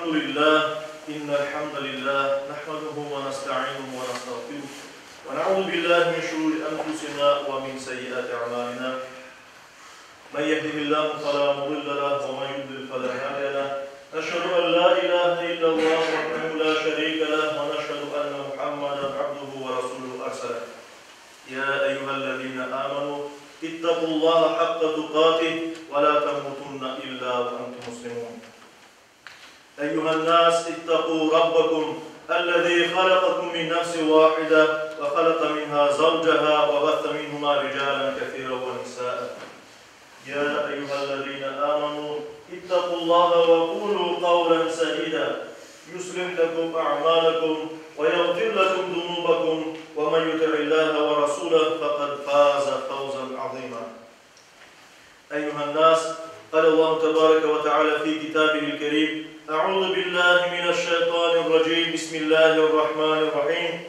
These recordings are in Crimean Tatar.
الحمد لله إن الحمد لله نحمده ونستعينه ونستغفره ونعوذ بالله من شرور أنفسنا ومن سيئات أعمالنا من يهده الله فلا مضل له ومن يضلل فلا هادي له نشهد أن لا إله إلا الله وحده لا شريك له ونشهد أن محمدا عبده ورسوله أرسله يا أيها الذين آمنوا اتقوا الله حق تقاته ولا تموتن إلا وأنتم مسلمون أيها الناس اتقوا ربكم الذي خلقكم من نفس واحدة وخلق منها زوجها وبث منهما رجالا كثيرا ونساء يا أيها الذين آمنوا اتقوا الله وقولوا قولا سديدا يصلح لكم أعمالكم ويغفر لكم ذنوبكم ومن يطع الله ورسوله فقد فاز فوزا عظيما أيها الناس قال الله تبارك وتعالى في كتابه الكريم أعوذ بالله من الشيطان الرجيم بسم الله الرحمن الرحيم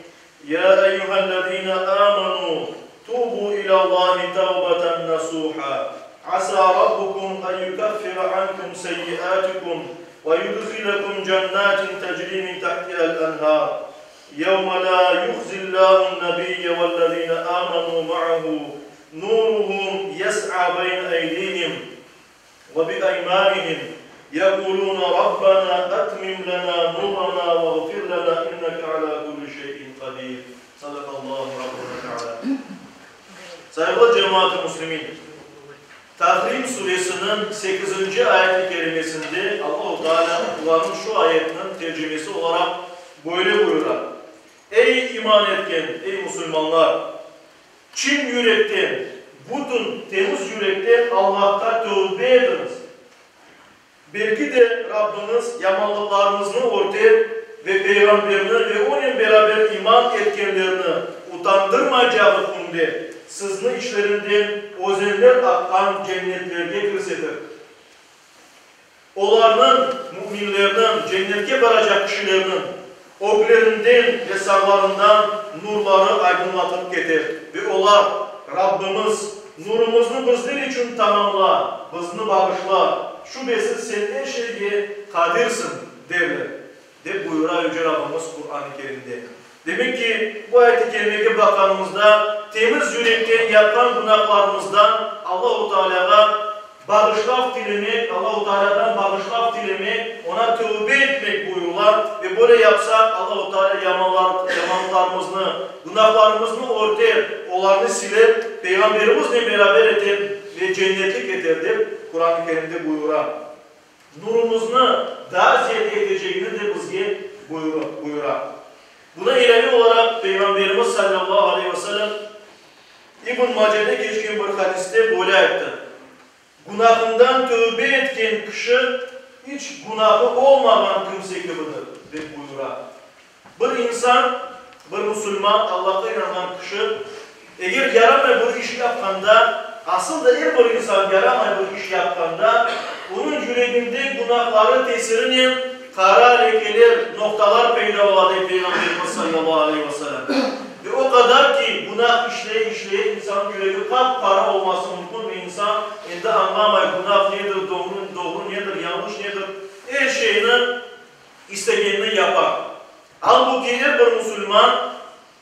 يا أيها الذين آمنوا توبوا إلى الله توبة نصوحا عسى ربكم أن يكفر عنكم سيئاتكم ويدخلكم جنات تجري من تحتها الأنهار يوم لا يخزي الله النبي والذين آمنوا معه نورهم يسعى بين أيديهم وبأيمانهم يقولون ربنا أتمم لنا نورنا واغفر لنا إنك على كل شيء قدير صدق الله ربنا تعالى Sayğılı cemaat-ı müslimin, Tahrim suresiniñ sekizinci ayet-i kerimesinde Allahu Teala Quranıñ şu ayetiniñ tercimesi olaraq böyle buyura, Ey iman etken, ey musulmanlar! Çin yürekten, bütün temiz yürekten Allahqa tövbe etiñiz. Belki de Rabbıñız yamanlıqlarıñıznı örter ve Peyğamberni ve onen beraber iman etkenlerni utandırmaycağı künde sizni içlerinden özenler aqqan cennetlerge kirsetir. Olarnıñ, müminlerniñ, cennetke baracaq kişilerniñ, öglerinden ve sağlarından nurları aydınlatıp keter ve olar, Rabbimiz, nurumıznı bizler içün tamamla, bizni bağışla, şübesiz Sen er şeyge qadirsiñ, derler, dep buyura Yüce Rabbimiz Quran-ı Kerimde. Demek ki, bu ayet-i kerimege baqqanımızda, temiz yürekten yapqan günahlarımızdan Allahu Tealâğa bağışlav tilemek, Allahu Tealâdan bağışlav tilemek, Oña tövbe etmek buyurıla ve böyle yapsaq, Allahu Tealâ yamanlıqlarımıznı, günahlarımıznı örter, olarnı siler, Peyğamberimiznen beraber eter ve cennetlik eter, dep Quran-ı Kerimde buyura. Nurumıznı daa ziyade etecegini de bizge buyura. Buna ilâve olaraq Peyğamberimiz salâllahu aleyhi ve sellem İbn Macede keçken bir hadiste böyle ayttı, Günahından tövbe etken kişi iç günahı olmağan kimse kibidir, dep buyura. Bir insan, bir musulman, Allahqa inanğan kişi, eger yaramay bir iş yapqanda, asıl da er bir insan yaramay bir iş yapqanda, onıñ yüreginde günahları tesirinen qara lekeler, noqtalar peyda ola, dey Peyğamberimiz sallallahu aleyhi ve sellem. Ve o qadar ki, günah işleye-işleye insannıñ yüregi qap-qara olması mümkün ve insan endi añlamay, günah nedir, doğru nedir, yañlış nedir, er şeyni istegenini yapa. Albuki er bir musulman,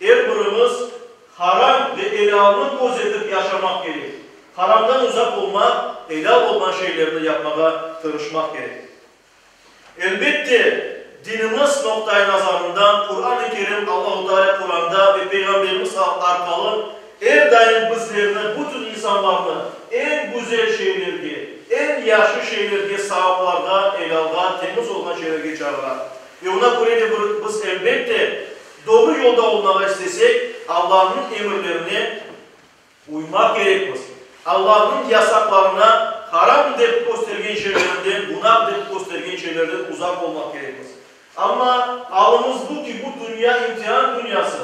er birimiz haram ve elâlnı köz etip yaşamaq kerek. Haramdan uzaq olmaq, elâl olğan şeylerni yapmağa tırışmaq kerek. Elbette, dinimiz noqtai nazarından Quran-ı Kerim, Allahu Teala Quranda ve Peyğamberimiz arqalı er daim bizlerni, bütün insanlarnı eñ güzel şeylerge, eñ yahşı şeylerge, savaplarğa, elâlğa, temiz olğan şeylerge çağıra. Ve oña köre de biz, elbette, doğru yolda olmağa istesek, Allahnıñ emirlerine uymaq kerekmiz. Allahnıñ yasaqlarına, haram dep köstergen şeylerinden, günah dep köstergen şeylerden uzaq olmaq kerekmiz. Amma alımız bu ki, bu dünya imtian dünyası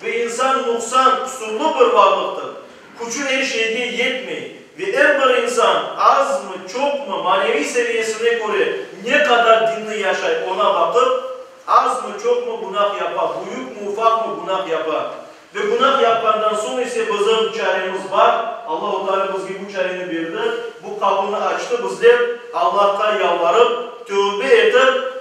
ve insan nuqsan, qusurlı bir varlıqtır. Küçü er şeyge yetmey ve er bir insan azmı, çoqmı, maneviy seviyesine köre ne qadar dinni yaşay, oña baqıp, azmı, çoqmı günah yapa, büyükmi, ufaqmı günah yapa. Ve günah yapqandan soñ ise bizim çaremiz bar, Allahu Teala bizge bu çareni berdi, bu qapını açtı, bizler Allahqa yalvarıp, tövbe etip.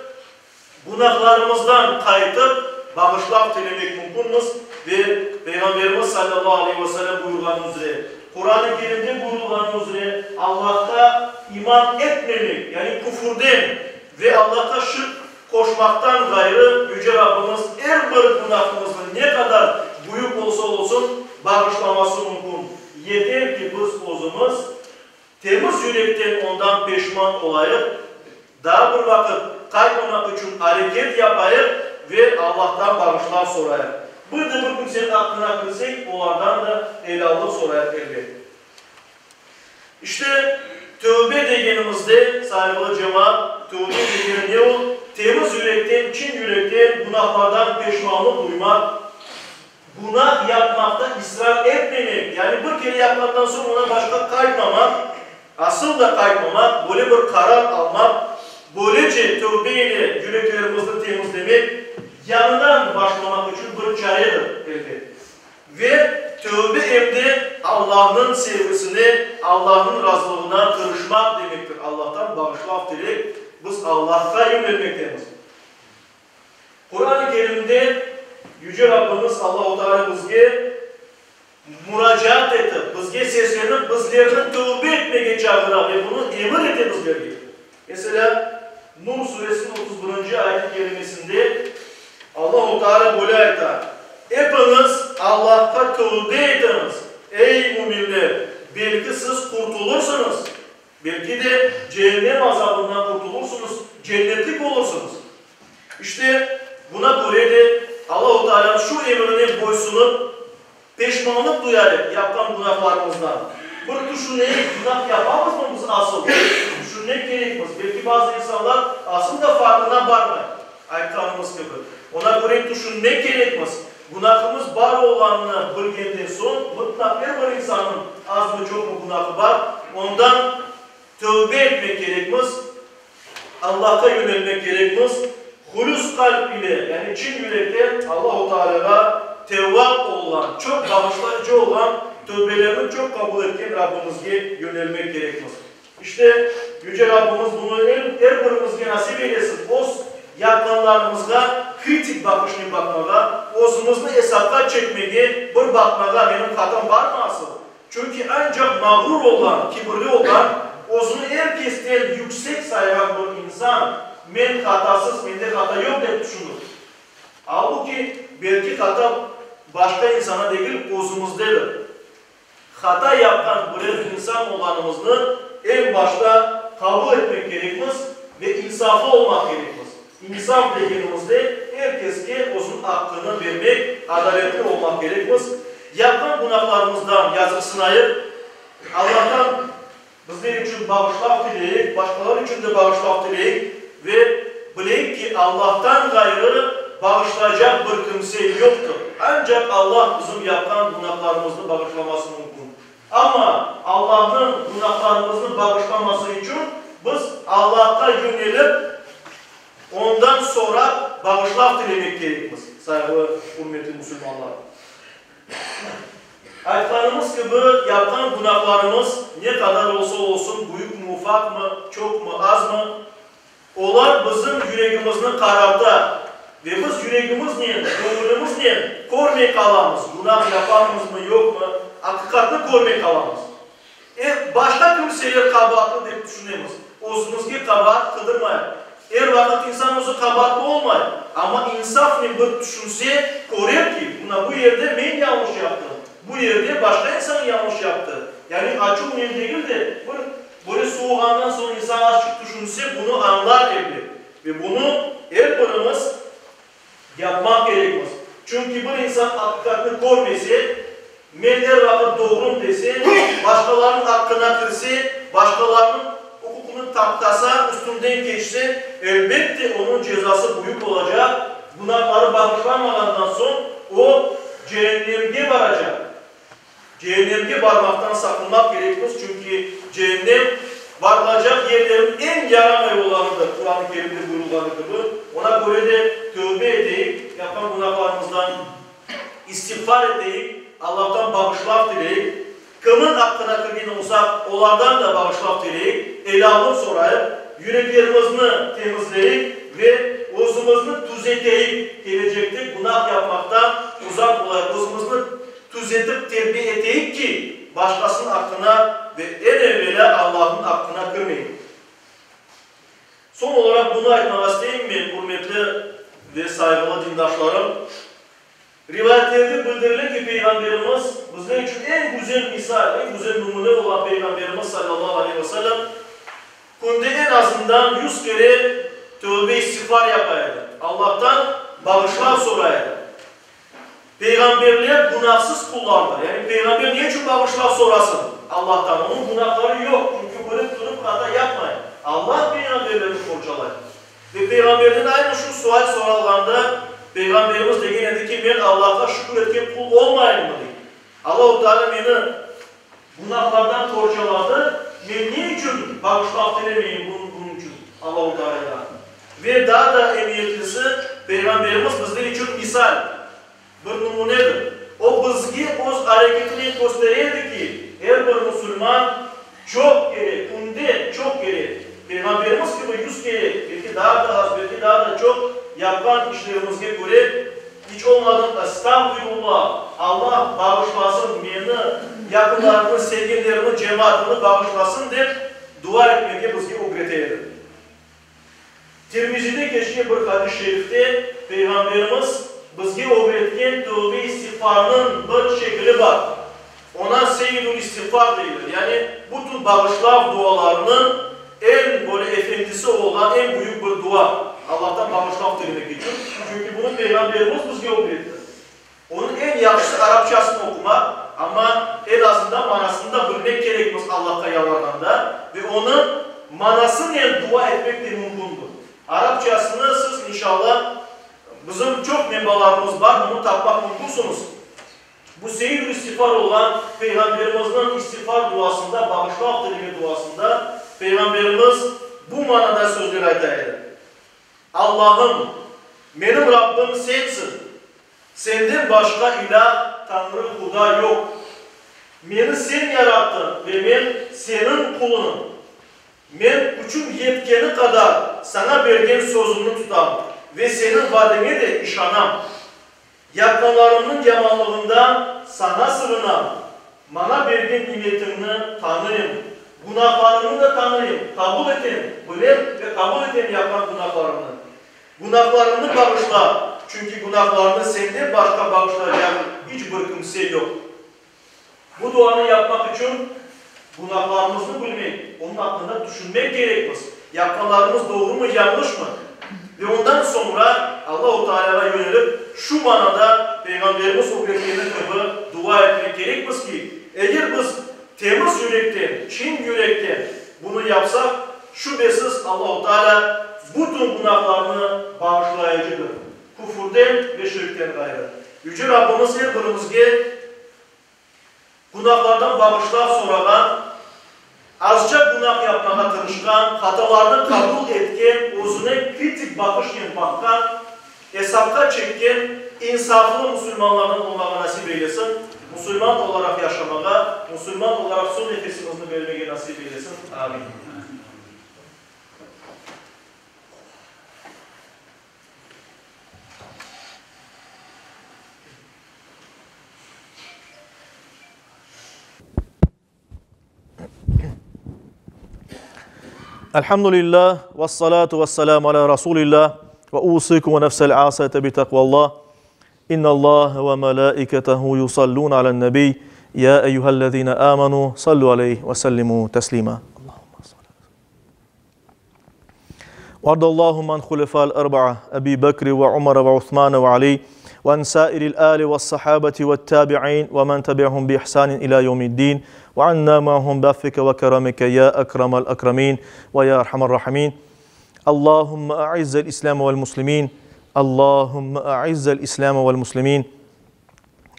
Günahlarımızdan qaytıp, bağışlav tilemek mümkünmiz ve Peyğamberimiz salâllahu aleyhi ve sellem buyurğanı üzre, Quran-ı Kerimde buyurılğanı üzre Allahqa iman etmemek, yani küfürden ve Allahqa şirk qoşmaqtan ğayrı Yüce Rabbimiz er bir günahımıznı ne qadar büyük olsa olsun bağışlaması mümkün. Yeter ki biz özümiz Temiz yürekten ondan peşman olayıq, daa bir vaqıt qaytmamaq içün areket yapayıq ve Allahtan bağışlav sorayıq. Bir de bir kimseniñ aqqına kirsek, olardan da elâllıq sorayıq elbet. İşte, tövbe degenimizde, sayğılı cemaat, tövbe degeni ne o? Temiz yürekten, çin yürekten günahlardan peşmanlıq duymaq, Günah yapmaqta israr etmemek, yani bir kere yapqandan soñ oña başqa qaytmamaq, asıl da qaytmamaq, böyle bir qarar almaq, böylece tövbe ile yüreklerimizni temizlemek, yañıdan başlamaq içün bir çaredir, elbet. Ve tövbe em de Allahnıñ sevgisine, Allahnıñ razılığına tırışmaq demektir, Allahtan bağışlav tilep, biz Allahqa yönelmektemiz. Quran-ı Kerimde Yüce Rabbimiz Allahu Teala bizge muracaat etip, bizge seslenip, bizlerni tövbe etmege çağıra ve bunı emir ete bizlerge. Meselâ, Nur suresiniñ 31-nci ayet-i kerimesinde Allahu Teala böyle ayta, Epiñiz Allahqa tövbe etiñiz, ey müminler, belki siz qurtulırsıñız. Belki de ceennem azabından qurtulursıñız, cennetlik olursıñız. İşte, buna köre de Allahu Taalânıñ şu emrine boysunıp, peşmanlıq duyarıq yapqan günahlarımızdan. Bir tüşüneyik, günah yapamızmı biz asıl? Tüşünmek kerekmiz. Belki bazı insanlar asıl da farqına barmay, aytqanımız kibi. Ona köre tüşünmek kerekmiz. Günahımız bar olğanını bilgenden soñ, mıtlaq er bir insannıñ azmı-çoqmı günahı bar, ondan tövbe etmek kerekmiz, Allahqa yönelmek kerekmiz, hulüs qalp ile, yani çin yürekten Allahu Tealâğa tevvap olğan, çoq bağışlayıcı olğan, tövbelerni çoq qabul etken Rabbimizge yönelmek kerekmiz. İşte, Yüce Rabbimiz bunı er birimizge nasip eylesin, öz yapqanlarımızğa kritik baqışnen baqmağa, özümizni esapqa çekmege, bir baqmağa, menim hatam barmı asıl? Çünki ancaq mağrur olğan, kibirli olğan, özüni er kesten yüksek sayğan bir insan, men hatasız, mende hata yoq dep tüşünir. Albuki, belki hata başqa insana degil, özümizdedir. Hata yapqan birer insan olğanımıznı eñ başta qabul etmek kerekmiz ve insaflı olmaq kerekmiz. İnsaf degenimizde er keske özüniñ aqqını bermek, adaletli olmaq kerekmiz. Yapqan günahlarımızdan yazıqsınayıq, Allahtan bizler içün bağışlav tileyik, başqalar içün de bağışlav tileyik ve bileyik ki, Allahtan ğayrı bağışlaycaq bir kimse yoqtır. Ancaq Allah bizim yapqan günahlarımıznı bağışlaması mümkün. Amma Allahnıñ günahlarımıznı bağışlaması içün biz Allahqa yönelip, Ondan sorap bağışlav tilemek kerekmiz, sayğılı, ürmetli musulmanlar. Aytqanımız kibi, yapqan günahlarımız ne qadar olsa olsun, büyükmi, ufaqmı, çoqmı, azmı, olar bizim yüregimizni qararta ve biz yüregimiznen, göñülimiznen körmey qalamız, günah yapamızmı, yoqmı, aqiqatnı körmey qalamız. E, başqa kimseler qabaatlı dep tüşünemiz. Özümizge qabaat qıdırmayıq. Er vaqıt insan özü qabaatlı olmay, amma insafnen bir tüşünse, körer ki, mına bu yerde men yañlış yaptım, bu yerde başqa insan yañlış yaptı. Yani açuvnen degil de, bir böyle suvuğandan soñ insan azçıq tüşünse, bunı añlar elbet. Ve bunı er birimiz Yapmaq kerekmiz. Çünki bir insan aqiqatnı körmese, men er vaqıt doğrum dese, başqalarnıñ aqqına kirse, başqalarnıñ uquqını taptasa, üstünden keçse, elbette onıñ cezası büyük olacaq, günahları bağışlanmağandan soñ o, ceennemge baracaq. Ceennemge barmaqtan saqınmaq kerekmiz, çünki ceennem, barılacaq yerlerniñ eñ yaramay olanıdır, Quran-ı Kerimde buyurılğanı kibi. Ona köre de tövbe eteyik, yapqan günahlarımızdan istiğfar eteyik, Allahtan bağışlav tileyik, kimniñ aqqına kirgen olsaq, olardan da bağışlav tileyik, elâllıq sorayıq, yüreklerimizni temizleyik ve. özümizni tüzeteyik, kelecekte günah yapmaqtan uzaq olayıq, özümizni tüzetip terbiye eteyik ki, başqasınıñ aqqına ve eñ evelâ Allahnıñ aqqına kirmeyik. Soñ olaraq bunı aytmağa isteyim men, ürmetli ve sayğılı dindaşlarım, Rivayetlerde bildirile ki, Peyğamberimiz, bizler içün eñ güzel misal, eñ güzel nümüne olğan Peyğamberimiz salâllahu aleyhi ve sellem, künde eñ azından yuz kere tövbe-istiğfar yapa edi, Allahtan bağışlav soray edi. Peyğamberler günahsız qullardır. Yani peyğamber ne içün bağışlav sorasın Allahtan? Onıñ günahları yoq, çünki bilip turıp hata yapmay. Allah peyğamberlerni qorçalay. Ve Peyğamberden aynı şu sual soralğanda, Peyğamberimiz degen edi ki, Men Allahqa şükür etken qul olmayımmı? dey. Allahu Teala meni günahlardan qorçaladı, men ne içün bağışlav tilemeyim bunıñ içün Allahu Tealadan? Ve daa da emiyetlisi, Peyğamberimiz bizler içün misal, bir numunedir. O bizge öz areketinen köstere edi ki, er bir musulman çoq kere, künde çoq kere, Peyğamberimiz kibi yuz kere, belki daa da az, belki daa da çoq yapqan işlerimizge köre, iç olmadım Estağfirullah, Allah bağışlasın meni, yaqınlarımnı, sevgenlerimni, cemaatımnı bağışlasın dep dua etmege bizge ögrete edi. Tirmizide keçken bir hadis-i şerifte Peyğamberimiz bizge ögretken tövbe-istiğfarnıñ bir şekili bar. Oña seyyidül-istiğfar deyler, yani bütün bağışlav dualarınıñ eñ böyle efendisi olğan eñ büyük bir dua, Allahtan bağışlav tilemek içün, çünki bunı Peyğamberimiz bizge ögretti. Onıñ eñ yahşısı arapçasını oqumaq, amma eñ azından manasını da bilmek kerekmiz Allahqa yalvarğanda ve onıñ manasınen dua etmek de mümkündir. Arapçasını siz, inşallah, bizim çoq menbalarımız bar, bunı tapmaq mümkünsiniz. Bu seyyidül istiğfar olğan Peyğamberimizniñ istiğfar duasında, bağışlav tileme duasında Peyğamberimiz bu manada sözler ayta edi, Allahım, menim Rabbim Sensiñ, Senden başqa ilâh, Tañrı, Huda yoq. Meni Sen yarattıñ ve men Seniñ qulunım. Men küçüm yetkeni qadar Saña bergen sözümni tutam ve Seniñ vadeñe de işanam. Yapqanlarımnıñ yamanlığından Saña sığınam, maña bergen nimetiñni tanıyım, günahlarımnı da tanıyım, qabul etem, bilem ve qabul etem yapqan günahlarımnı. Günahlarımnı bağışla, çünki günahlarnı Senden başqa bağışlaycaq iç bir kimse yoq. Bu duanı yapmaq içün günahlarımıznı bilmek, onıñ aqqında tüşünmek kerekmiz, yapqanlarımız doğrumı, yañlışmı? Ve ondan soñra Allahu Tealâğa yönelip, şu manada Peyğamberimiz ögretkeni kibi dua etmek kerekmiz ki, eger biz temiz yürekten, çin yürekten bunı yapsaq, şübesiz Allahu Tealâ bütün günahlarnı bağışlayıcıdır, küfürden ve şirkten ğayrı. Yüce Rabbimiz er birimizge günahlardan bağışlav sorağan, azca günah yapmağa tırışqan, hatalarını qabul etken, özüne kritik baqışnen baqqan, esapqa çekken insaflı musulmanlardan olmağa nasip eylesin, musulman olaraq yaşamağa, musulman olaraq soñ nefesimizni bermege nasip eylesin. Amin. Elhamdülillah, vessalatu vesselamu ala Rasulillah, ve usikum ve nefsel asete bi takvallah. İnnallâhe ve melâiketehu yusallûne alen-nebiy, ya eyyühellezîne âmenû, sallu aleyh ve sellimû teslîmâ. Vardallahu an hulefâ'l erba'a, Ebi Bekri ve Umara ve Usmane ve Ali, ve an sâiril âli ve's-sahâbeti ve't-tâbi'în ve men tebi'ahum bi ihsânin ilâ yevmi'd-dîn, ve annâ ma'ahum bi'affike ve keramike ya ekremel ekremîn ve ya erhamer rahimîn. Allahümme a'izzel İslâme ve'l muslimîn. Allahümme a'izzel İslâme ve'l muslimîn.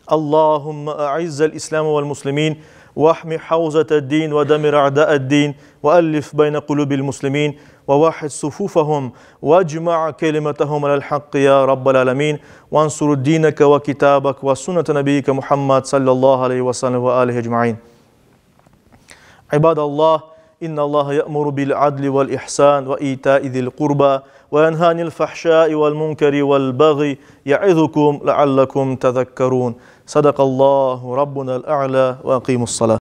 Allahümme a'izzel İslâme ve'l muslimîn. Vahmi havzete'd-din ve demir a'da'e'd-din ve ellif beyne kulübil muslimîn ve vahhid sufufehum vecma' kelimetehum alel hakkı ya Rabbel alemin vansur dineke ve kitabek ve sünnete nebiyyike Muhammed sallallahu aleyhi ve sellem ve alihi ecmain. İbadallah. إن الله يأمر بالعدل والإحسان وإيتاء ذي القربى وينهى عن الفحشاء والمنكر والبغي يعظكم لعلكم تذكرون. صدق الله ربنا الأعلى وأقيموا الصلاة.